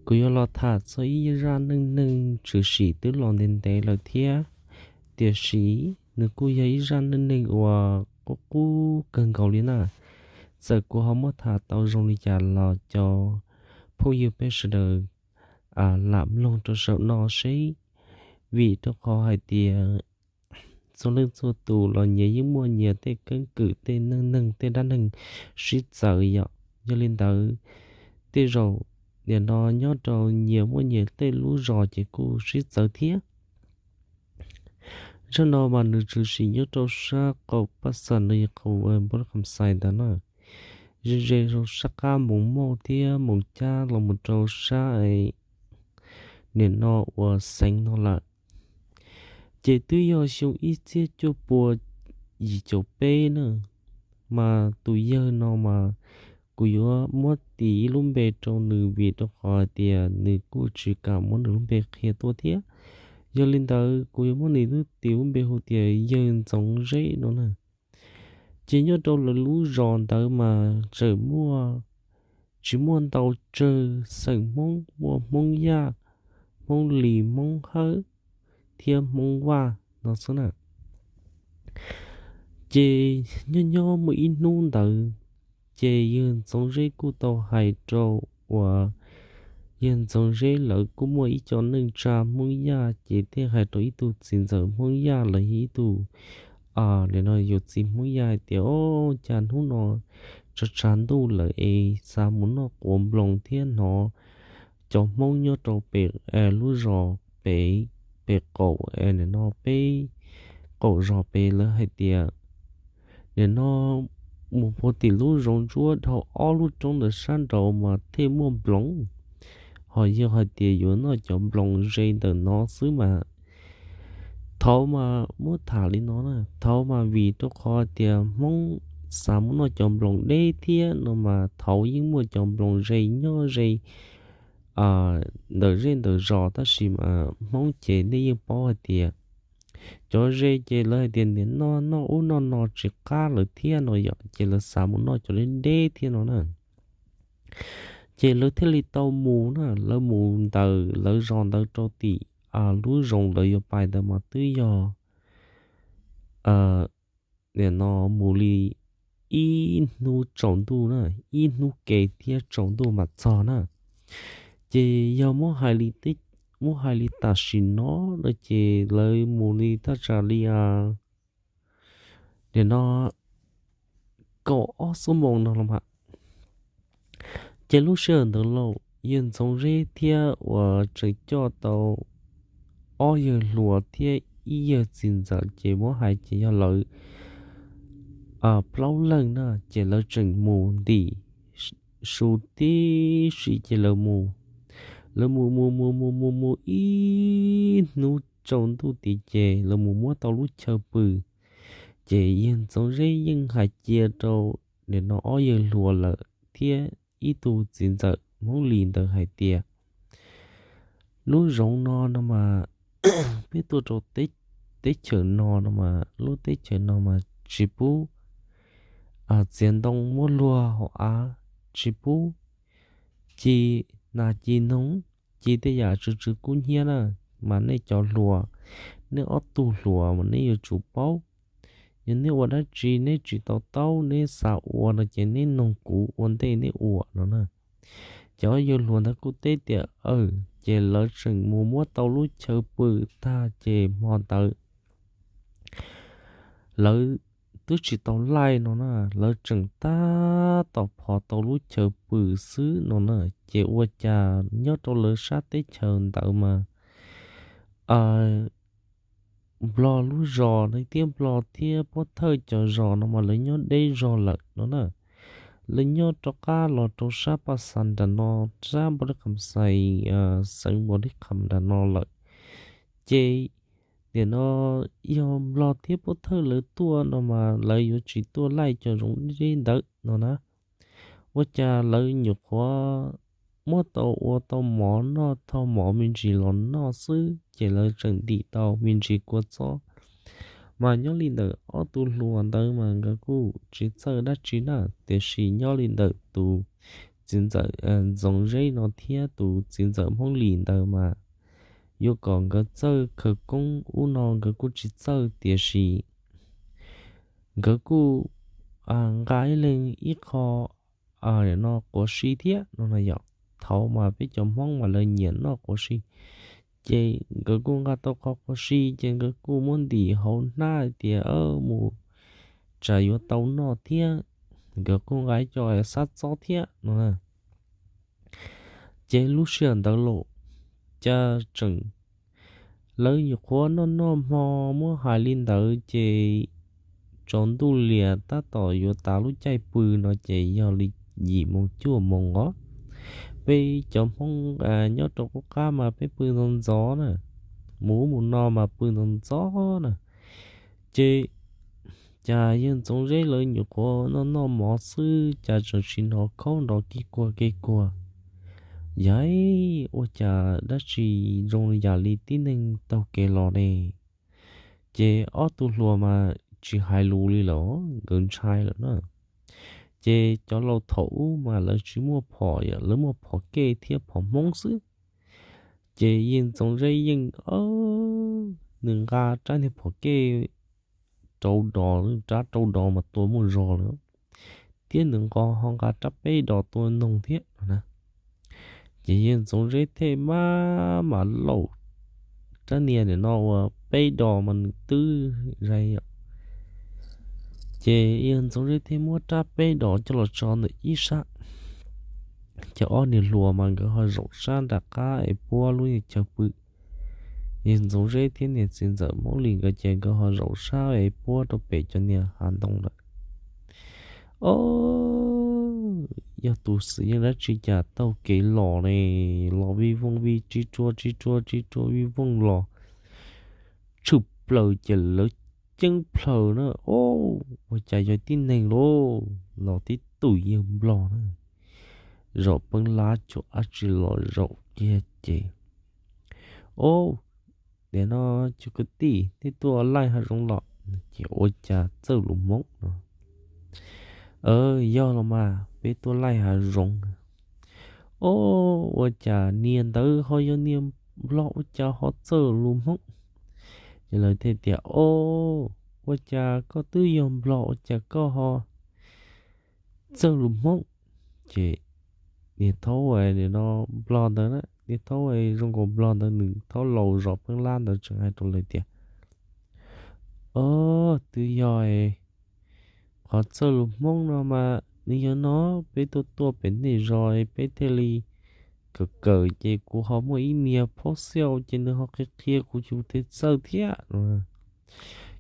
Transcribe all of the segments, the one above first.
Kuv yuav los tham txog ib zaj neej neeg tshwm sim twb los ntev ntev lawm thiab, tiam sis nws kuj yog ib zaj neej neeg uas qub qub kawg nkaus li na. Txawm kuv ho muab tham tau zoo li cas los cov phooj ywg peb sawv daws lam mloog rau saum no seb, vim rau qhov hais tias txhua leej txhua tus los nyias yeej muaj nyias tej keeb kwm, tej neej neeg, tej dab neeg sib txawv yom. Yog li ntawd, tej zaum nim no nyob rau nyias muaj nyias tej lub zos ces kuj sib txawv thiab. Zaj no mas nws tshwm sim nyob rau sab qaum Paj Xas no, yog qaum Npab Kham Xais ntawd na, ze ze rau sab qab Moos Mauj thiab Moos Cab los mus rau sab nim no uas Xeev no lawm. Ces twb yog xyoo ib txhiab cuaj pua yim caum peb na, mas tus yawg no mas kuv yuav muab tis ib lub npe rau nws vim rau qhov hais tias nws kuj tsis kam muab nws lub npe qhia tuaj thiab. Yog li ntawd kuv yuav muab nws lub tis lub npe hu tias yawg Ntxoov Zeb no na. Ces nyob rau lawv lub zos ntawd mas tseem muaj, tsis muaj ntau tsawg xeem Hmoob, muaj Hmoob Yaj, Hmoob Lis, Hmoob Hawj thiab Hmoob Vaj no xwb na. Ces nyob nyob muaj ib hnub ntawd, ces yawg Ntxoov Zeb kuj tau hais rau uas yawg Ntxoov Zeb lawv kuj muaj ib co neej tsa Hmoob Yaj, ces thiaj hais rau ib tug txiv ntxawm Hmoob Yaj los yog ib tug nim no yawm txiv Hmoob Yaj hais tias, o, cas hnub no tshav tshav ntuj lawm es xav mus noj quav nploos thiab hnov cov Hmoob nyob rau pem lub zos pem, pem qaum nim no peb qaum zos pem lawv hais tias nim no mus puag tim lub zoov ntsuab dhau ob lub roob ntawd sab nraud mas thiaj muaj nploos, ho yog hais tias yuav noj cov nploos ze ntawm no xwb mas thaud mas muab tham li no na, thaud mas vim rau qhov tias Hmoob xav mus noj cov nploos deb thiab no mas thaud yeej muaj cov nploos ze nyob ze ntawm zej ntawm zos, tab sis mas Hmoob ces nej yeej paub hais tias cov ze ces lawv hais tias nim no noj ub noj no tsis qab lawv thiab no yom, ces lawv xav mus noj cov deb deb thiab no na. Ces lawv thiaj li tau mus na, lawv mus ntawm lawv zos ntawd rau tim lub zoov lawv yuav pais ntawd mas twb yog nim no mus li ib hnub tsaus ntuj na, ib hnub ke thiab tsaus ntuj mam txog na. Ces yog muab hais li, muab hais li tam sim no no ces lawv mus li thaj tsam li nim no kaum ob xuab moos no los mas. Ces lub sij hawm ntawd los yawg Ntxoov Zeb thiab uas tseem coj tau ob yawg hluas thiab ib yawg txiv ntxawm, ces muab hais ces yog lawv plaub leeg na, ces lawv tseem mus ntim su tib si ces lawv mus, lawv mus mus mus mus mus mus ib hnub tsaus ntuj tid ces lawv mus muab tau lub chaw pw. Ces yawg Ntxoov Zeb yeej hais cia rau nim no ob yawg hluas lawm thiab ib tug txiv ntxawm Hmoob Lis ntawd hais tias lub zoov no no mas peb tuaj rau teb chaws no no mas lub teb chaws no mas tsis pub txiav ntoo muab luag hauv av, tsis pub ci nas ci noog, ci tej yam tsw tsw kub hnyiab na, mas nej cov hluas, nej ob tug hluas mas nej yuav tsum paub. Yog nej ua dab tsi neb tsis to taub neb xav ua no ces neb noog kuv ua ntej neb ua no na. Ces ob yawg hluas ntawd kuj teb tias aw, ces lawv tseem mus muab tau lub chaw pw tag ces hmo ntawd lawv twb tsis tau laij no na, lawv tseem tab tom phov tau lub chaw pw xwb no na. Ces ua cas nyob rau lawv sab teb chaws ntawd mas Nplog lub zos no thiab Nplog thiab Pob Thawj cov zos no mas lawv nyob deb zog lawm no na. Lawv nyob rov qab los rau sab Paj Xas nram no, sab Npau Lib Kham Xais, xeev Npau Lib Kham nram no lawm. Ces nim no yog Nplog thiab Pob Thawj lawv tuaj no mas lawv yuav tsis tuaj laij cov zoov deb ntawd no na. Ua cas lawv nyuam qhuav muab tau ua tau mov noj, thauj mov me ntsis los noj xwb ces lawv tseem ntim tau me ntsis kua txob. Mas nyob li ntawm ob tug hluas ntawd mas nkawd kuj tsis txawj dab tsi na, tiam sis nyob li ntawm tus txiv ntxawm Ntxoov Zeb no thiab tus txiv ntxawm Hmoob Lis ntawd mas yuav kom nkawd txawj khawv koob ub no nkawd kuj tsis txawj, tiam sis nkawd kuj nqa ib leeg ib qho no quav si thiab no na yom. Thaum mas peb cov Hmoob mas lawv nyiam noj quav si, ces nkawd kuj nqa tau qhov quav si ces nkawd kuj muab ntim hauv hnab hais tias mus tsam yuav tau noj thiab, nkawd kuj nqa ib co xab txob thiab no. Ces lub sij hawm ntawd los cas tseem lawv nyuam qhuav noj noj hmo muab hais li ntawd ces tsaus ntuj lias tab tom yuav tas lub caij pw no ces yog li yim moos cuaj moos os. Peb cov Hmoob nyob rau qub qab mas peb pw ntxov ntxov na, mus ub mus no mas pw ntxov ntxov na. Ces cas yawg Ntxoov Zeb lawv nyuam qhuav noj noj mov xwb cas tseem tsis hnov khaub nrov kev kuag kev kuag. Yog ua cas dab tsi zoo yam li tib neeg taug kev los ne? Ces ob tug hluas mas tsis hais lus li lawm, nkawd ntshai lawm na. Ces cov laus thaum ub mas lawv tsis muaj phom, lawv muaj phom kej thiab phom hmoob xwb. Ces yawg Ntxoov Zeb yeej, nws nqa rab niag phom kej rau dos, rab rau dos mas tua muaj zog lawm, thiab nws nqo ho nqa rab peb dos tua noog thiab no na. Ces yawg Ntxoov Zeb thiaj maj mam lauj rab niag nim no uas peb dos mas nws twb zais, ces yawg Ntxoov Zeb thiaj muab rab peb dos coj los tso ntawm ib sab. Ces ob niag hluas mas nkawd ho zaum sab nram qab es puab lub chaw pw. Yawg Ntxoov Zeb thiab niag txiv ntxawm Hmoob Lis nkawd ces nkawd ho zaum sab es puab rau pem cov niag hav ntoo lawm. Ob, yog tus xwm yeej dab tsi cas taug kev los ne, los vij vooj vij tsib ruab tsib ruab tsib ruab vij vooj los tshwm plaws ces lawv ceeb plaws na. Ob, ua cas yog tib neeg lauj, los tib tug yawg nplog na, zaum peeb lab cuag dab tsi los zaum kiag ces, ob, nim no cov kwv tij nej tuaj laij hav zoov los? Ces ua cas txawj lus Hmoob no, yog los mas peb tuaj laij hav zoov. Ob, ua cas niag ntawd ho yog niag nplog ua cas ho txawj lus Hmoob? Ces lawv thiaj tias, ob, ua cas koj twb yog nplog ua cas koj ho txawj lus Hmoob? Ces niag thaub no nplog ntawd na, niag thaub zoo nkaus nplog ntawd nws thaub laus zov peeb lab ntawd tseem hais rau lawv tias, ob, twb yog qhov txawj lus Hmoob no mas nws yog no, peb tuaj tuaj pem nej zos peb thiaj li kawm kawm ces kuv ho muaj ib niag phob xiaj ces nws ho qhia qhia kuv ces kuv thiaj txawj thiab.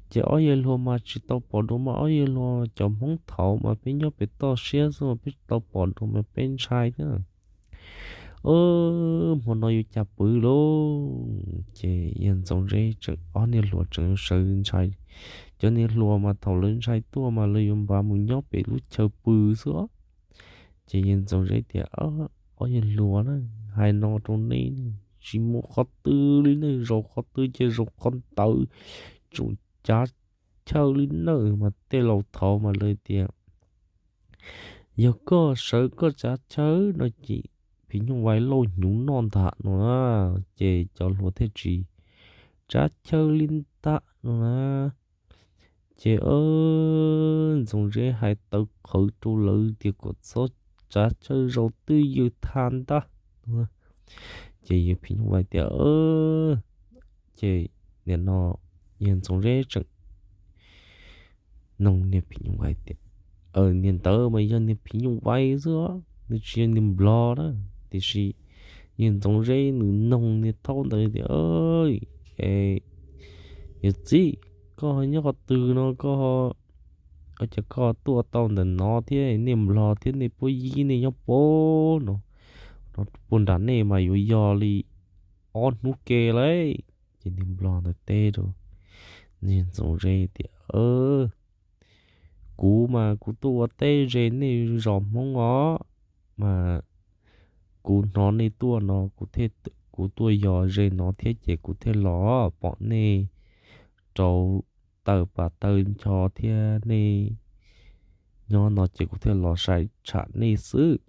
Ces ob yawg hluas mas tsis tau pom dua mas ob yawg hluas cov Hmoob thaud mas peb nyob pem toj siab xwb mas peb tsis tau pom dua mas peb ntshai thiab. Hmo no yuav cas pw lauj? Ces yawg Ntxoov Zeb tseem, ob niag hluas tseem sawv ntshai. Cov niag hluas mas thaum lawv ntshai tuaj mas lawv yuav npav mus nyob pem lub chaw pw xwb os. Ces yawg Ntxoov Zeb tias, ob yawg hluas na, hais no rau nej, tsis mus qhov twg li ne, zaum qhov twg ces zaum qhov ntawd, tsoom cav chaw li na. Mas tej laus thaud mas lawv tias, yog koj sawv koj cav chaw no ces phim nyuj vais lauj hnyuv noj ntag no na. Ces cov hluas thiaj tsis cav chaw li ntag no na. Ces Ntxoov Zeb hais tawv qhawv rau lawv tias kom txhob cav chaw, zaum twj ywm tha ntag. Ces yawg phim nyuj vais tias, ces nim no yawg Ntxoov Zeb tseem noog niag phim nyuj vais tias, niag ntawd mas yog niag phim nyuj vais xwb, nws tsis yog niag nplog na. Tiam sis yawg Ntxoov Zeb nws noog niag thaub ntawd tias, yawg txiv, koj nyob qhov twg no, koj ua cas koj tuaj tau ntawm no thiab, nej nplog thiab nej puab yib nej nyob puag no, no puag nram nej mas yuav yog li ob hnub ke lauj. Ces niag nplog ntawd teb rau niag Ntxoov Zeb tias, kuv mas kuv tuaj ua teb ze nej zos Hmoob os, mas kuv hnov nej tuaj no, kuv tuaj yos ze no thiab ces kuv thiaj los pom nej rauv taws pas taws ncho thiab nej nyob no ces kuv thiaj los saib tsham nej xwb.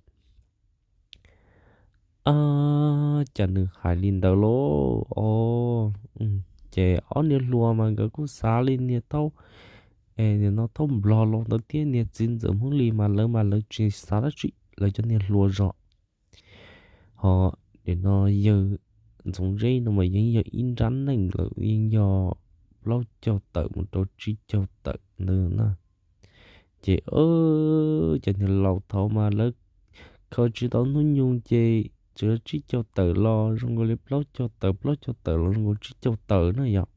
Ab, cas nws hais li ntawd lauj? Os, ces ob niag hluas mas nkawd kuj xav li niag thaub, es nim no thaub nplog los ntawd thiab niag txiv ntxawm Hmoob Lis mas lawv mas lawv tsis xav dab tsi, lawv cov niag hluas zog. Ho nim no yawg Ntxoov Zeb no mas yeej yog ib nrab neej lawm, yeej yog plaub caug tawm mus rau tsib caug tawm ntawd na. Ces cov niag laus thaud mas lawv khaws tsis tau hnub nyoog ces tsuas tsib caug tawm los zoo nkaus li plaub caug tawm, plaub caug tawm los zoo nkaus tsib caug tawm na yom.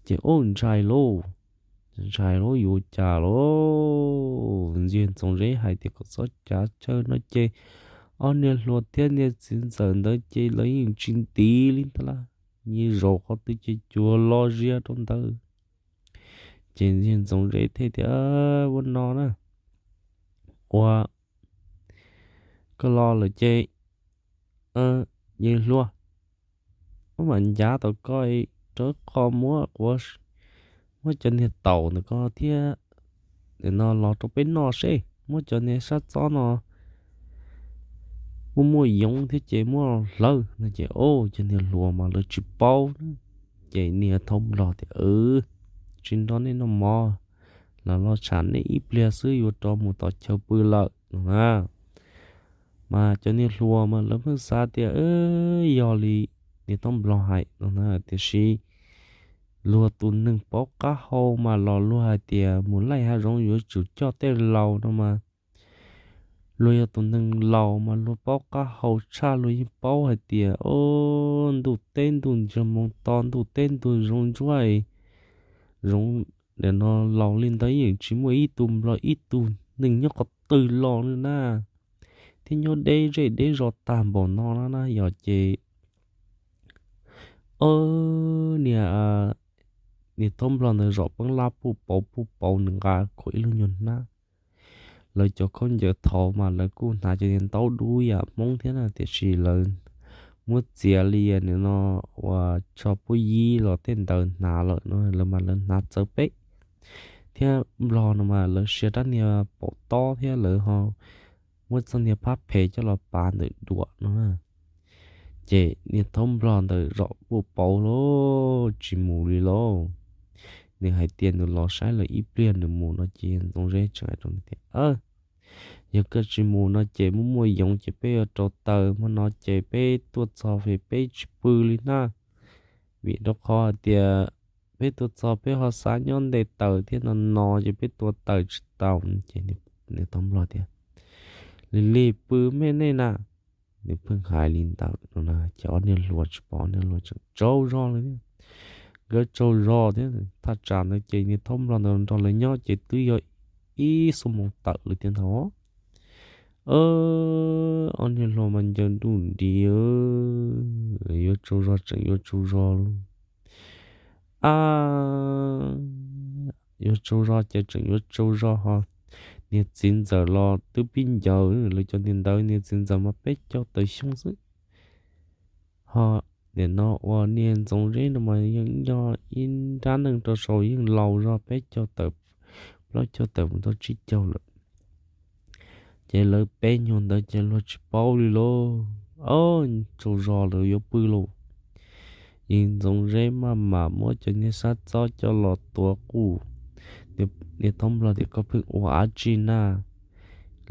Ces ub ntshai lauj, ntshai lauj yuav cas lauj. Ntxwg Ntxoov Zeb hais tias kom txhob cav tsawg no ces ob niag hluas thiab niag txiv ntxawm ntawd ces lawv yeej tsis ntiv li ntag lauj, nyias zaum qhov twg ces cuag los zias rau ntawd. Ces Ntxwg Ntxoov Zeb thiaj tias, ua no na, ua koj los lawm ces yawg hluas, wb mam ncav tau koj rau qhov muab quav, muab cov niag taum ntawm koj thiab nim no los rau peb noj seb, muab cov niag sab txob no muaj muaj yoov thiab ces muab hlawv no ces o, cov niag hluas mas lawv tsis paub na. Ces niag thaub nplog tias, tsis nrog nej noj mov, los los tsham nej ib pliag xwb yuav rov mus tom chaw pw lawm no na. Mas cov niag hluas mas lawv pheej xav tias yog li niag thaub nplog hais no na, tiam sis luag tus neeg paub qab hau mas los luag hais tias mus laij hav zoov yuav tsum coj tej laus no mas, luag yog tus neeg laus mas luag paub qab hau tshaj, luag yeej paub hais tias o, ntuj teb ntuj ntsia moo to, ntuj teb ntuj zoo ntsuab, zoov nim no laus li ntawd yeej tsis muaj ib tug nplog ib tug neeg nyob qhov twg los li na, thiab nyob deb zej deb zos tag npaum no na na yom. Ces o, niag, niag thaub nplog ntawd zom peeb lab puj pauv puj pauv, nws nqa khuam ib lub nyuag hnab. Lawv cov khaub ncaws thaud mas lawv kuj hnav cov niag ntaub dub yam Hmoob thiab na, tiam sis lawv muab txiav li nim no uas tsho puab yib los tej ntawd hnav lawm no, lawv mas lawv hnav txawv peb. Thiab nplog no mas lawv sia rab niag paum tob thiab lawv ho muab txoj niag phab phem coj los pav ntawm duav no na. Ces niag thaub nplog ntawd zom puj pauv lauj, tsis mus li lauj. Nws hais tias nws los saib lawv ib pliag nws mus no ces Ntxoov Zeb tseem hais rau nws tias, yog koj tsis mus no ces muaj muaj yoov ces peb yuav rau taws, hmo no ces peb tuaj txog ces peb tsis pw li na. Vim rau qhov hais tias peb tuaj txog peb ho xav nyob nte taws thiab no no ces peb tua taws tsis tau. Ces niag thaub nplog tias, lig lig pw me nej na. Nws pheej hais li ntawd no na ces ob niag hluas tsis pom, ob niag hluas tseem tsaug zog li thiab. Nkawd tsaug zog thiab, thaj tsam ntawd ces niag thaub nplog ntawd nrog lawv nyob ces twb yog ib xuab moos tawm li thiab ntag. Ob niag hluas mas ncaws nruj nris, yuav tsaug zog tseem yuav tsaug zog lauj. A, yuav tsaug zog ces tseem yuav tsaug zog ho. Niag txiv ntxawm los twb pib ncaws, lawv cov niag ntawd niag txiv ntxawm mas peb caug tawm xyoo xwb. Ho nim no uas niag Ntxoov Zeb no mas yeej yog ib nrab neej rau saum yeej laus zog, peb caug tawm, plaub caug tawm mus tau tsib caug lawm. Ces lawv peb nyuag ntawd ces luag tsis paub li lauj. Tsaug zog lawv yuav pw lauj. Ces Ntxoov Zeb maj mam muab cov niag sab txob coj los tuav quj. Niag thaub nplog tias, koj pheej ua dab tsi na?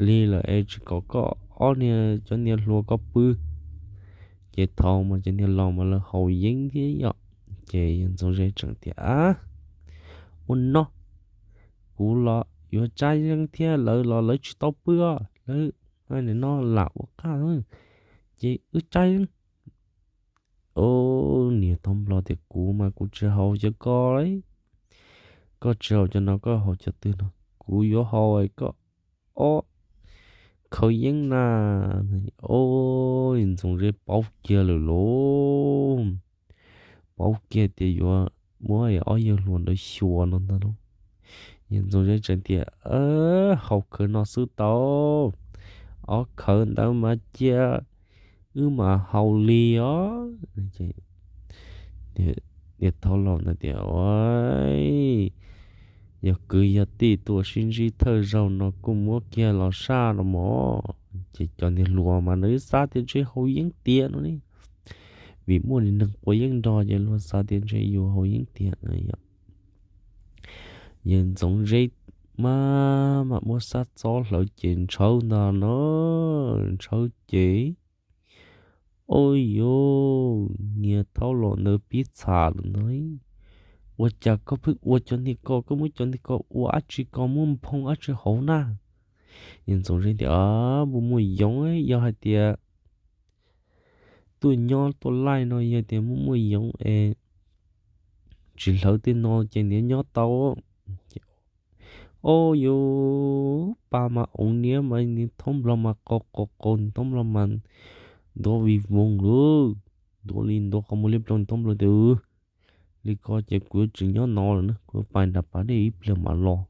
Lig lawm es tsis kom koj ob niag cov niag hluas koj pw. Ces thaum mas cov niag laus mas lawv haus yeeb thiab yom. Ces Ntxoov Zeb tseem tias, a, ua no, kuv los yuav tsab yeeb thiab lawv los lawv tsis tau pw os, lawv nim no lam ua qaj, ces wb tsab yeeb. Niag thaub nplog tias, kuv mas kuv tsis haus cov ko, koj tsis haus cov no koj haus cov twg no? Kuv yuav haus koj ob khawv yeeb na. Ntxoov Zeb paub kiag lawm lauj, paub kiag tias yuav muab ob yawg hluas ntawd xyuas no ntag lauj. Yawg Ntxoov Zeb tseem tias, haus khawv no xwb tau, ob khawv ntawd mas cia wb mam haus li os. Niag thaub laus ntawd tias, yog kwv yog tij tuaj sib ntsib thawj zaug no kuj muab kiag los saj los mog. Ces cov niag hluas mas lawv xav tias ntshe haus yeeb tiag no ne, vim muaj niag neeg quav yeeb nrog ces luag xav tias ntshe yus haus yeeb tiag. Yawg Ntxoov Zeb mas mam muab sab txob hlawv ces ntshawv ntag no, ntshawv ces, ua yuv, niag thaub los ntawd pib txham lawm ntag. Ua cas koj pheej ua cov niag ko, koj muab cov niag ko ua dab tsi, koj muab nphoo dab tsi hauv na? Yawg Ntxoov Zeb tias, Muaj muaj yoov, yog hais tias tuaj nyob tuaj laij no yog tias muaj muaj yoov es tsis hlawv tej no ces nws nyob tau. Ua yuv, pa mas oov niab mas niag thaub nplog mas qau qau qau, niag thaub nplog mas ntuav vij voog lawm, ntuav li ntuav qhov muag liab ploog. Niag thaub nplog tias, Li ko ces kuv yuav tsis nyob no lawm na, kuv yuav pais nram pas dej ib pliag mam los.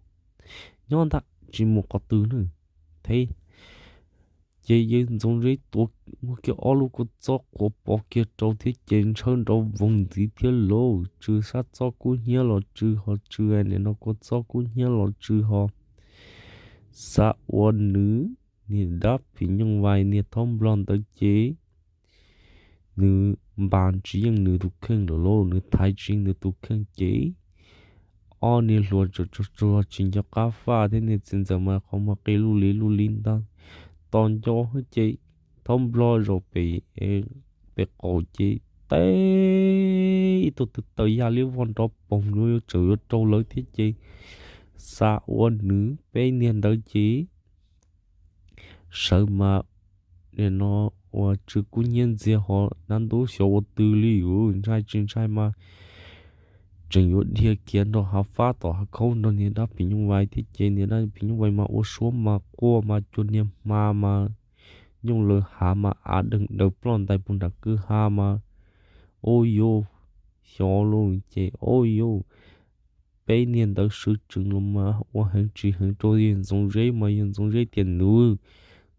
Nyob ntag, tsis mus qhov twg na. Thiab ces yawg Ntxoov Zeb tuav, muab kiag ob lub kua txob quav pov kiag rau thiab ces ntshawv nrov voog ntxiv thiab lauj. Tsw sab txob kub hnyiab los tsw ho tsw, nim no kua txob kub hnyiab los tsw ho. Xav ua nws, niag dab phim nyuj vais niag thaub nplog ntawd ces nws npas tsis yeej nws tus kheej lawm lauj, nws thaiv tsis yeej nws tus kheej ces ob niag hluas tsuag tsuag tsis nco qab faj thiab, niag txiv ntxawm mas qhov muag qi luj li luj li ntag, to nco ces thaub nplog zaum pem, pem qaum ces teb ib tug twg tawm yaj liab vog nrov poog, yuav tseem yuav rau lawv thiab ces xav ua nws peb niag ntawd ces sawv mas nim no ua tsw kub hnyiab ntxiag ho, nab ntub xyov ua twg li yuav ntshai tsis ntshai mas tseem yuav dhia kiag nrog hav fab tom hav khaub nrog niag dab phim nyuj vais thiab ces niag dab phim nyuj vais mas ua suab mas quaj mas cua niag hma mas nyooj lawv hav mas av deeg daws ploj ntais puag nram kwj ha mas, ua yuv, xyov lauj ces ua yuv, peb niag ntawd swv tsees los mas ua heev tsis heev rau yawg Ntxoov Zeb mas yawg Ntxoov Zeb tias, Nws,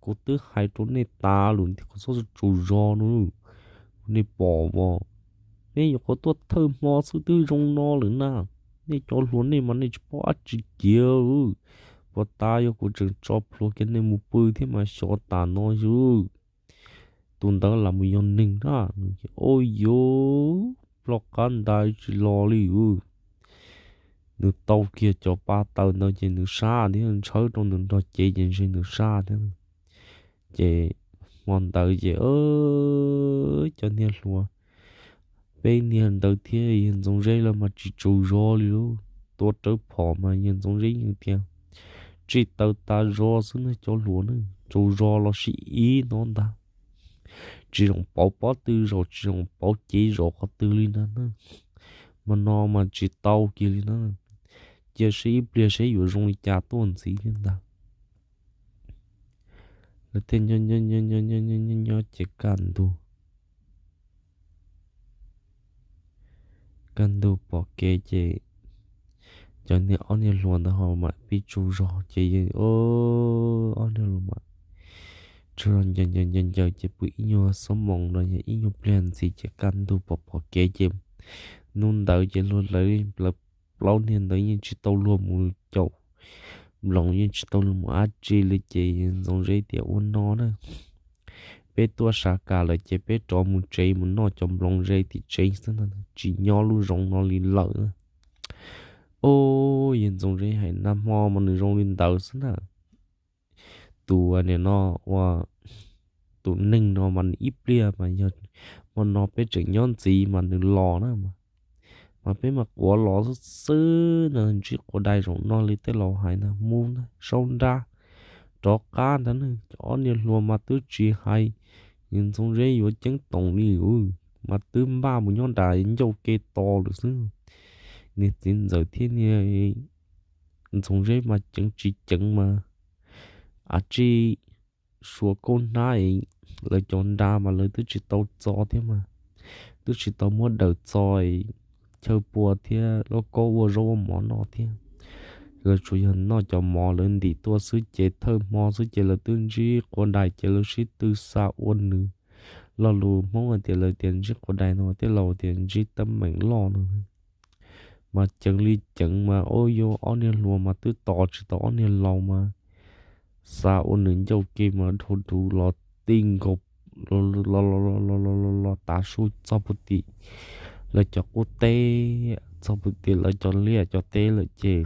kuv twb hais rau nej tas lawm tias kom txhob tsaug zog no, nej pom os, nej nyuam qhuav tuaj thawj hmo xwb twb zoo no lawm na. Nej cov hluas nej mas nej tsis paub dab tsi kiag. Puag ta yog kuv tseem tso plhuav kiag nej mus pw thiab mas xyov tas no xwb. Tus ntawd lam mus yog neeg na. Ua yuv, ploj qab ntais tsis los li yuav. Nws tau kiag cov pa taws ntawd ces nws sab thiab, ntshawb rau nws nrog cev ces ntshe nws sab thiab. Ces hmo ntawd ces cov niag hluas, peb niag ntawd thiab yawg Ntxoov Zeb lawv mas tsis tsaug zog li lauj. Tua rawv phom mas yawg Ntxoov Zeb yeej tias, Tsij taw tas zog xwb ne cov hluas ne, tsaug zog los sis ib no ntag. Tsis zoo pauv pob tw zaum, tsis zoo pauv cev zaum qhov twg li ntag na. Hmo no mas tsis tau kiag li na. Cia seb ib pliag seb yuav zoo li cas tuaj ntxiv thiab ntag. Lawv thiaj nyob nyob nyob ces kaj ntug, kaj ntug pom kev ces cov niag ob niag hluas ntawd ho mam pib tsaug zog ces ob niag hluas mam tsaug zog ncaws ncaws ncaws ncaws ces pw ib nyuag xuab moos los yog ib nyuag pliag ntxiv ces kaj ntug pom pom kev ces hnub ntawd ces luag lawv plaub niag ntawd yeej tsis tau luag mus caum nploos, yeej tsis tau luag mus dab tsi li ces Ntxoov Zeb tias, Ua no na, peb tuaj sav kas lawm ces peb rov mus tsev mus noj cov nploos ze tim tsev xwb ntag, tsis nyob lub zoov no li lawm. Ub, yawg Ntxoov Zeb hais nag hmo mas nws zoo li ntawd xwb ntag. Tus nim no ua tus neeg no mas nws ib pliag mas yog hmo no peb tseem nyob ntxiv mas nws los na, mas peb mas quav los xwb xwb na, ntsib quav dais zaum no li tej laus hais ntag, mus na saub nrab rov qab ntag na. Ob niag hluas mas twb tsis hais, yawg Ntxoov Zeb yuav ceeb toom li, mas twb npaj mus nyob nram ncauj ke tos lawm xwb. Niag txiv ntxawm thiab niag Ntxoov Zeb mas ceev tsis ceev mas, a, tsis suav kaub hnab es lawv cov nra mas lawv twb tsis tau txo thiab mas, twb tsis tau muab daws txo es chaw pua thiab lauj kaub ua zaub ua mov noj thiab. Lawv tsuas yog noj cov mov lawv ntim tuaj xwb ces thawj hmo xwb ces lawv twb ntsib quav dais ces lawv sib tw xa ua nws. Lo lus Hmoob hais tias lawv tias ntsib quav dais no, tej laus tias ntsib teeb meem loj no. Mas ceev li ceev mas ua yuav ob niag hluas mas twb tos tsis tau ob niag laus mas xav ua nws ncauj ke mas dhau duv los ti nkaus los tav su txog puag tim lawv cov qub teb, txog puag tim lawv cov liaj cov teb lawm ces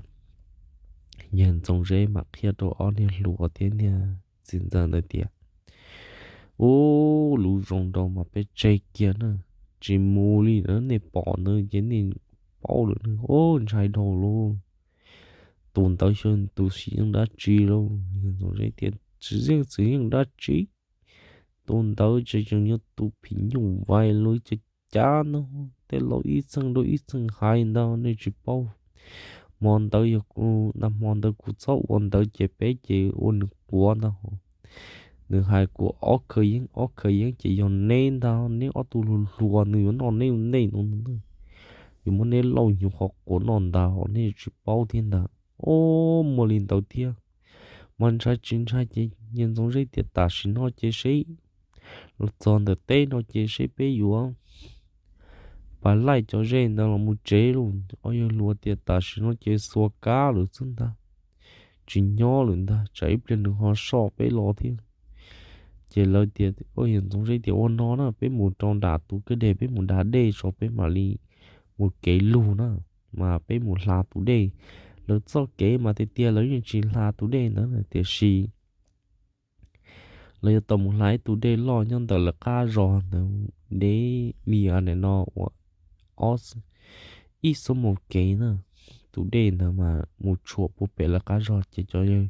yawg Ntxoov Zeb mam qhia rau ob niag hluas thiab niag txiv ntxawm ntawd tias, Ub, lub zoo nraug mas peb tseg kiag na, tsis mus li na, nej pom ntawd ces nej paub lawm na. Ub, ntshai dhau lauj, tus ntawd xyov tus xwm yeej dab tsi lauj. Yawg Ntxoov Zeb tias, Tsis yeej xwm yeej dab tsi, tus ntawd tseem yog tus phim nyuj vais los cov cav no, tej laus ib txheej rau ib txheej hais ntag, nej tsis paub. Hmo ntawd yog kuv, hmo ntawd kuv txhob ua ntawd ces peb ces ua nws quav ntag. Nws hais kuv ob khaws yeeb ob khaws yeeb ces yog neb ntag, neb ob tug hluas hluas nws yuav noj neb ua ntej no, yuav muab neb lauj hnyuv qhov quav noj ntag, nej tsis paub thiab ntag. Ub, muaj li ntawd thiab mas ntshai tsis ntshai ces yawg Ntxoov Zeb tias, Tam sim no ces seb los txog ntawm teb no ces seb peb yuav pas laij cov zej ntawd los mus tsev lauj. Ob yawg hluas tias, Tam sim no ces xuas kab lawm xwb ntag, tsis nyob lawm ntag, tsam ib pliag nws ho soj peb los thiab. Ces lawv tias, yawg Ntxoov Zeb tias, Ua no na, peb mus rau nram tus kwj deg, peb mus da dej tso peb mam li mus kev lug na, mas peb mus hla tus dej. Lawv txoj kev mas tiag tiag lawv yeej tsis hla tus dej ntawd tiam sis lawv yuav tau mus hla ib tug dej loj nyob ntawm lawv qab zos ntawd, deb li no ua ob ib xuab moos kev na. Tus dej ntawd mas mus tshuam puag pem lawv qab zos ces cov yawg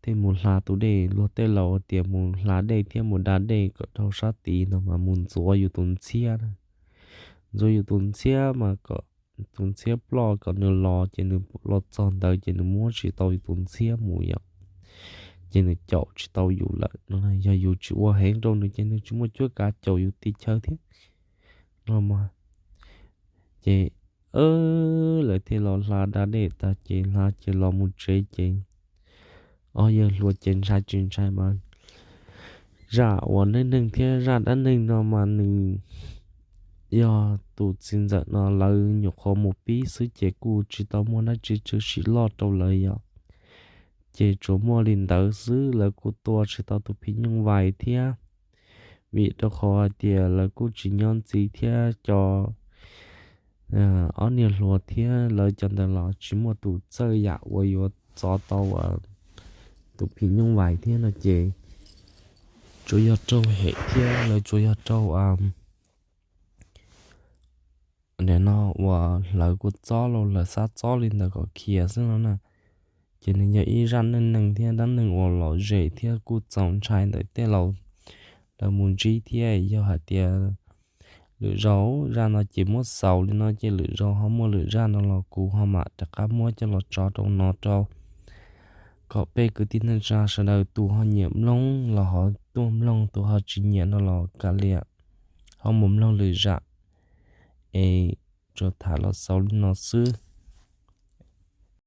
thiaj mus hla tus dej. Luag tej laus tias mus hla dej thiab mus da dej kom dhau sab tid ntawd mas mus ntxuav yus tus ntxhiab na. Ntxuav yus tus ntxhiab mas kom tus ntxhiab ploj kom nws los ces nws los txog ntawd ces nws muab tsis tau yus tus ntxhiab mus yom, ces nws caum tsis tau yus lawm no. Yog yus tsis ua heev rau nws ces nws tsis muaj cuab kav caum yus tim chaw thiab no mas. Ces lawv thiaj los hla da dej tag ces hla ces los mus tsev ces ob yawg hluas ces ntshai tsis ntshai mas zaj uas neej neeg thiab zaj dab neeg no mas nws yog tus txiv ntxawm no lawv nyuam qhuav mus pib xwb ces kuj tsis tau muaj dab tsi tshwm sim loj rau lawv yom. Ces tsuas muaj li ntawd xwb, lawv kuj tua tsis tau tus phim nyuj vais thiab, vim rau qhov hais tias lawv kuj tsis nyob ntxiv thiab cov ob niag hluas thiab lawv cov ntawd los tsis muaj tus txawj yam uas yuav txov tau tus phim nyuj vais thiab no ces tsuas yog raug hem thiab lawv tsuas yog raug nim no uas lawv kuj txob los lawv xav txob li ntawd kom khiav xwb no na. Ces nws yog ib zaj neej neeg thiab dab neeg uas lom zem thiab kuj txaus ntshai ntawm tej laus lawv mus ntsib thiab. Yog hais tias lwm zaus zaj no ces muab xaus li no ces lwm zaus ho muaj lwm zaj no los kuv ho mam rov qab muab coj los tso rau no rau kom peb kwv tij neej tsa sawv daws tus ho nyiam mloog los ho tuaj mloog, tus ho tsis nyiam no los kav liam ho mus mloog lwm zaj. Es tsuas tham los xaus li no xwb.